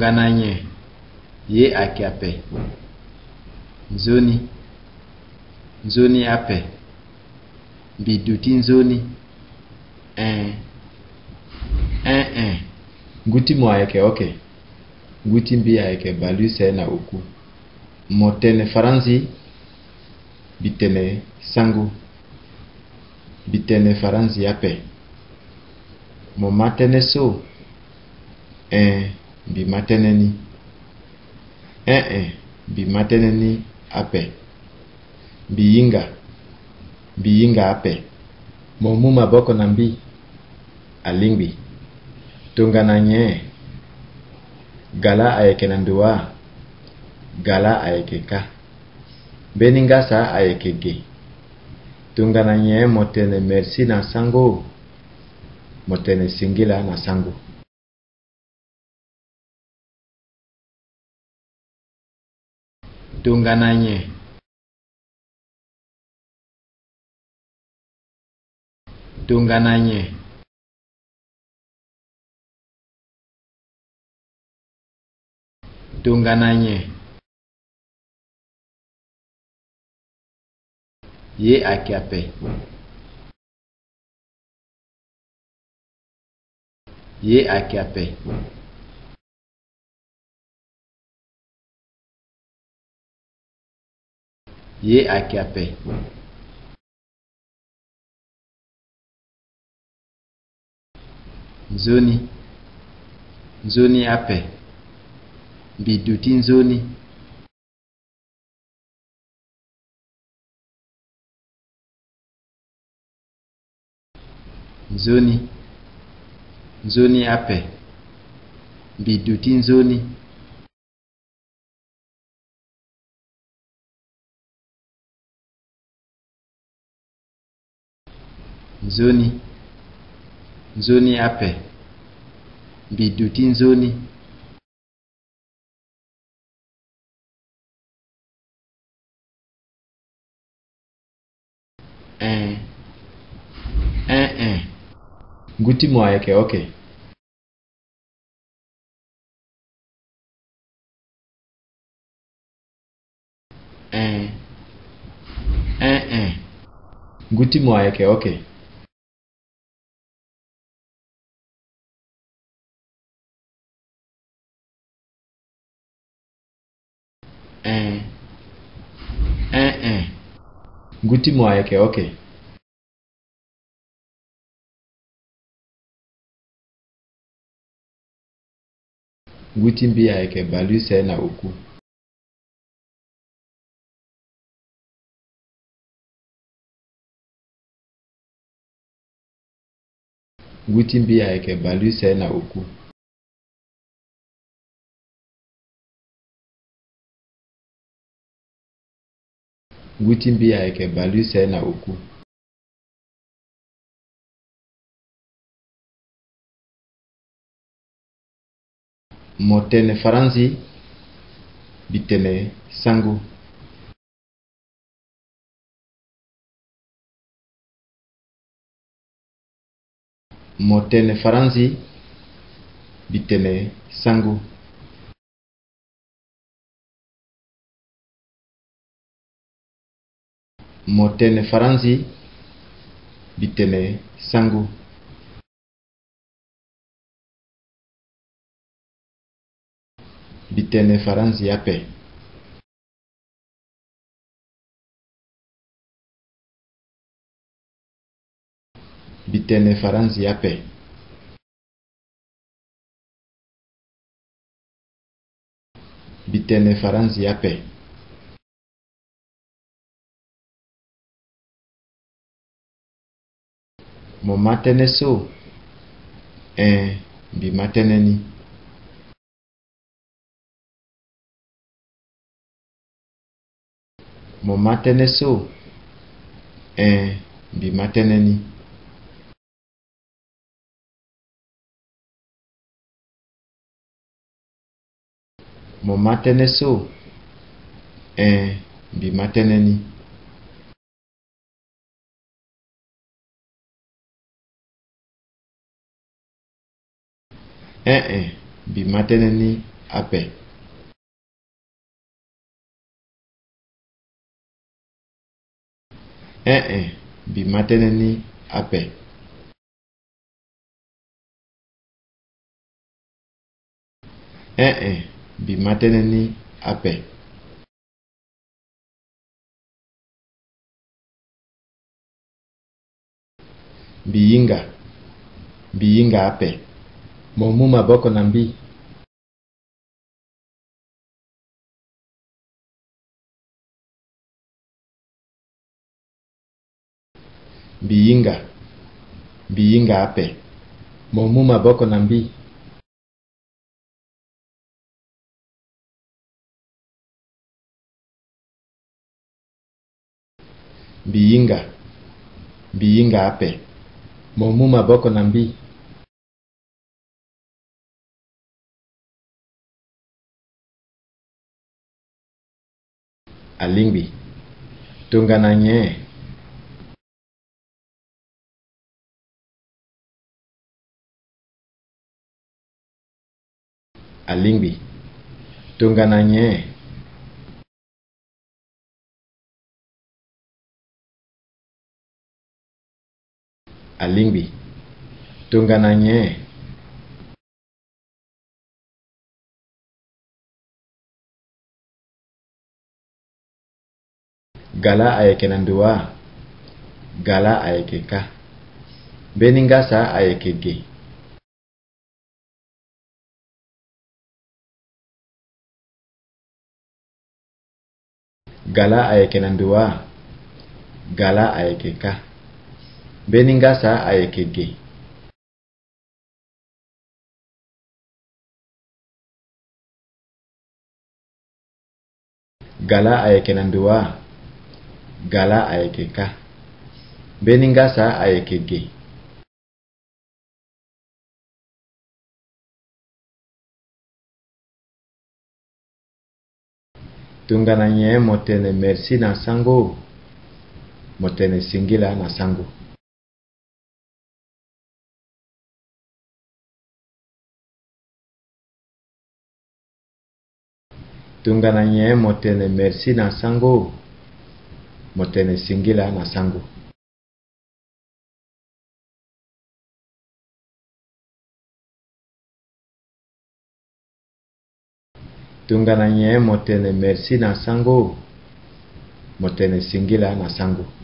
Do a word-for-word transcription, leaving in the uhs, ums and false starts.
Tongana nyen? Ye ayeke ape. Nzoni. Nzoni ape. Mbi duti nzoni. Ein. Ein ein. Ngu ti mo ayeke oke. Ngu ti mbi ayeke bale use na oku. Mo tene faranzi. Mbi tene sango. Mbi tene faranzi ape. Mo ma tënë so? Ein, mbi ma tënë ni. Ein ein, mbi ma tënë ni ape. Mbi hinga. Mbi hinga ape. Mo mu maboko na mbi. Alingbi. Tongana nyen? Gala ayeke na ndo wa? Gala ayeke kâ. Mbeni ngasa ayeke ge. Tongana nyen mo tene merci na sango? Mo tene singila na sango. Tongana nyen? Tongana nyen? Tongana nyen? Ye ayeke ape. Ye ayeke ape. Ye ayeke ape. Nzoni. Nzoni ape. Mbi duti nzoni. Nzoni. Nzoni ape. Mbi duti nzoni. Nzoni. Nzoni ape. Mbi duti nzoni. Ein. Ein ein. Ngu ti mo ayeke oke. Ein. Ein ein. Ngu ti mo ayeke oke. Ein. Ein ein. Ngu ti mo ayeke oke. Ngu ti mbi ayeke bale use na oku. Ngu ti mbi ayeke bale use na oku. Ngu ti mbi ayeke bale use na oku. Mo tene faranzi. Mbi tene sango. Mo tene faranzi. Mbi tene sango. Mo tene faranzi. Mbi tene sango. Mbi tene faranzi ape. Mbi tene faranzi ape. Mbi tene faranzi ape. Mo ma tënë so? Ein, mbi ma tënë ni. Mo ma tënë so? Ein, mbi ma tënë ni. Mo ma tënë so? Ein, mbi ma tënë ni. Ein ein, mbi ma tënë ni ape. Ee, mbi ma tënë ni ape. Ee, mbi ma tënë ni ape. Mbi hinga, mbi hinga ape. Mo mu maboko na mbi. Mbi hinga, mbi hinga ape. Mo mu maboko na mbi. Mbi hinga, mbi hinga ape. Mo mu maboko na mbi. Alingbi. Tongana nyen? Alingbi. Tongana nyen? Alingbi. Tongana nyen? Gala ayeke na ndo wa? Gala ayeke kâ. Mbeni ngasa ayeke ge. Gala ayeke na ndo wa? Gala ayeke kâ. Mbeni ngasa ayeke ge. Gala ayeke na ndo wa? Gala ayeke kâ. Mbeni ngasa ayeke ge. Tongana nyen mo tene merci na sango? Mo tene singila na sango. Tongana nyen mo tene merci na sango? Mo tene singila na sango. Tongana nyen mo tene merci na sango? Mo tene singila na sango.